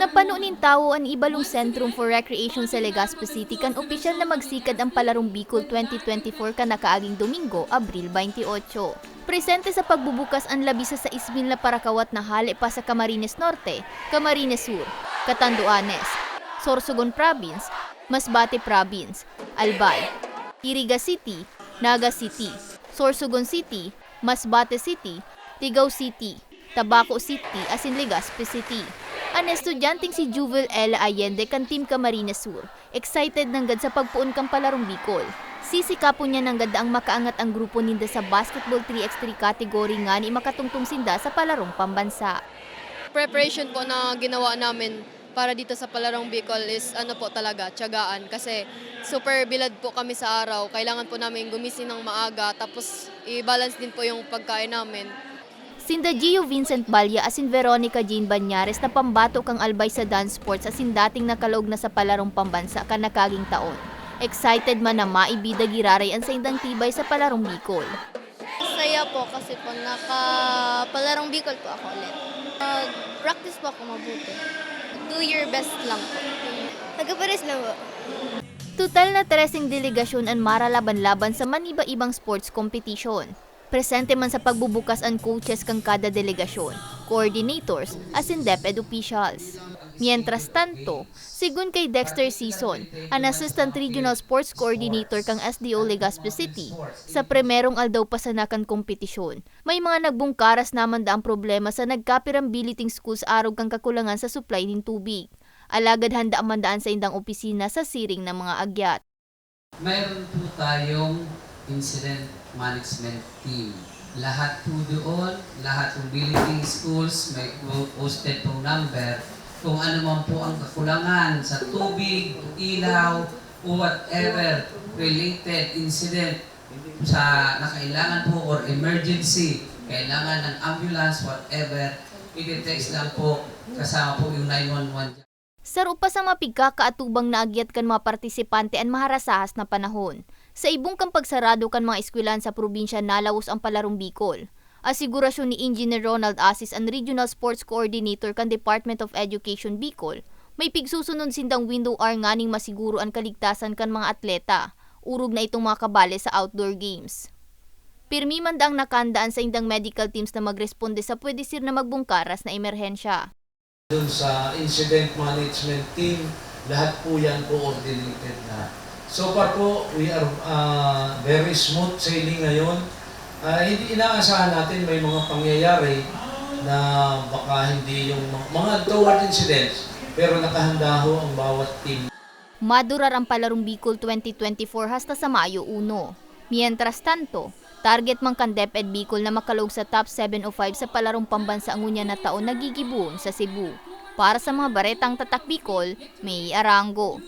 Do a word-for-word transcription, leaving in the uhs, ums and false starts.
Napano nin tawo an Ibalong Centrum for Recreation sa Legazpi City kan opisyal na magsikad an Palarong Bicol twenty twenty-four kan nakaaging Domingo, Abril twenty-eight. Presente sa pagbubukas an labi sa sais mil na parakawat na hale pa sa Camarines Norte, Camarines Sur, Catanduanes, Sorsogon Province, Masbate Province, Albay, Iriga City, Naga City, Sorsogon City, Masbate City, Ligao City, Tabaco City asin Legazpi City. An estudyanteng si Juvil Ella Allende kan Team Camarines Sur, excited nanggad sa pagpoon kan Palarong Bicol. Sisikapon niya nanggad daang makaangat an grupo ninda sa basketball three x three category ngani makatungtong sinda sa palarong pambansa. Preparation po na ginawa namin para dito sa Palarong Bicol is ano po talaga, tiyagaan. Kasi super bilad po kami sa araw. Kailangan po namin gumising ng maaga, tapos i-balance din po yung pagkain namin. Sinda Gio Vincent Balya asin Veronica Jean Banyares na pambato kan Albay sa dance sports asin dating nakalaog na sa palarong pambansa kan nakaaging taon. Excited man na maibida giraray an saindang tibay sa Palarong Bicol. Saya po kasi po naka-Palarong Bicol po ako ulit. Mag-practice po ako mabuti. Do your best lang po. Nagkapares lang po. Total na treseng delegasyon an maralaban-laban sa maniba-ibang sports competition. Presente man sa pagbubukas an coaches kan kada delegasyon, coordinators, asin DepEd officials. Mientras tanto, segun kay Dexter Sison, an Assistant Regional Sports Coordinator kan S D O Legazpi City, sa primerong aldaw pa sana kan kompetisyon, may mga nagbungkaras naman daang problema sa nagkapirang billeting schools arog kan kakulangan sa supply nin tubig. Alagad handa man daan saindang opisina sa siring na mga agyat. Mayroon po tayong incident management team. Lahat po doon, lahat ng billeting schools, may posted pong number. Kung ano man po ang kakulangan sa tubig, ilaw, o whatever related incident sa nakailangan po or emergency, kailangan ng ambulance, whatever, i-text lang po kasama po yung nine one one. Saro pa sa mga pigkakaatubang na agyat kan mga partisipante an maharasahas na panahon. Sa ibong kan pagsarado kan mga eskwelahan sa probinsya nalawos ang Palarong Bicol. Asigurasyon ni Engineer Ronald Asis, an Regional Sports Coordinator kan Department of Education Bicol, may pigsusunod sindang window hour nganing masiguro an kaligtasan kan mga atleta, orog na itong makabale sa outdoor games. Pirmi man daang nakandaan saindang medical teams na magresponde sa pwede sir na magbungkaras na emerhensya. Dun sa incident management team, lahat po yan coordinated na. So far po, we are uh, very smooth sailing ngayon. Uh, hindi inaasahan natin may mga pangyayari na baka hindi yung mga, mga untoward incidents, pero nakahanda ho ang bawat team. Madurar ang Palarong Bicol twenty twenty-four hasta sa Mayo uno. Mientras tanto, target man kan DepEd Bicol na makalaog sa top seven o five sa palarong pambansa ngunyan na taon na gigibohon sa Cebu. Para sa mga baretang Tatak Bicol, May Arango.